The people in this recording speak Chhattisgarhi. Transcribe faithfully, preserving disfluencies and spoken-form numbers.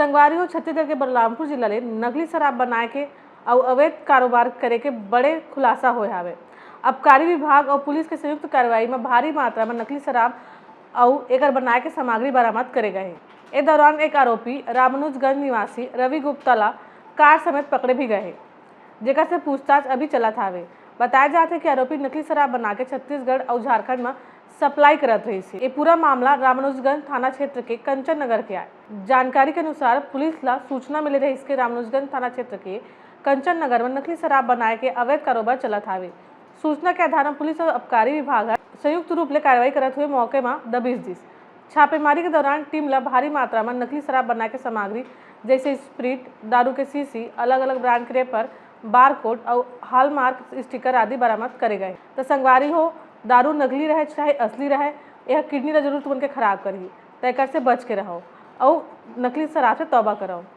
संगवारी हो, छत्तीसगढ़ के बलरामपुर जिला ले नकली शराब बनाए के अउ अवैध कारोबार करे के बड़े खुलासा होए हावे। आबकारी विभाग अउ पुलिस के संयुक्त कार्रवाई म भारी मात्रा म नकली शराब अउ एकर बनाए के सामग्री बरामद करे गए हे। ए दौरान एक आरोपी रामानुजगंज निवासी रवि गुप्ता ला कार समेत पकड़े भी गए हे, जेकर से पूछताछ अभी चलत हावे। बताया जात हे कि आरोपी नकली शराब बना के छत्तीसगढ़ अउ झारखंड म सप्लाई करत रहिस हे। ये पूरा मामला रामानुजगंज थाना क्षेत्र के कंचन नगर के आए। जानकारी के अनुसार, पुलिस ला सूचना मिले रहिस के रामानुजगंज थाना क्षेत्र के कंचन नगर म नकली शराब बनाए के अवैध कारोबार चलत हावे। सूचना के आधार म पुलिस अउ आबकारी विभाग ह संयुक्त रूप ले कार्रवाई करत हुए मौके म दबिश दिस। छापेमारी के दौरान टीम ला भारी मात्रा म नकली शराब बनाए के सामग्री जैसे स्प्रिट, दारू के शीशी, अलग-अलग ब्रांड के रेपर, बारकोड अउ हॉलमार्क स्टिकर आदि बरामद करे गए। त संगवारी हो, दारू नकली रहे चाहे असली रहे, यह किडनी ला जरूर तुमन के खराब करही, त एकर से बच के रहो अउ नकली शराब से तौबा करो।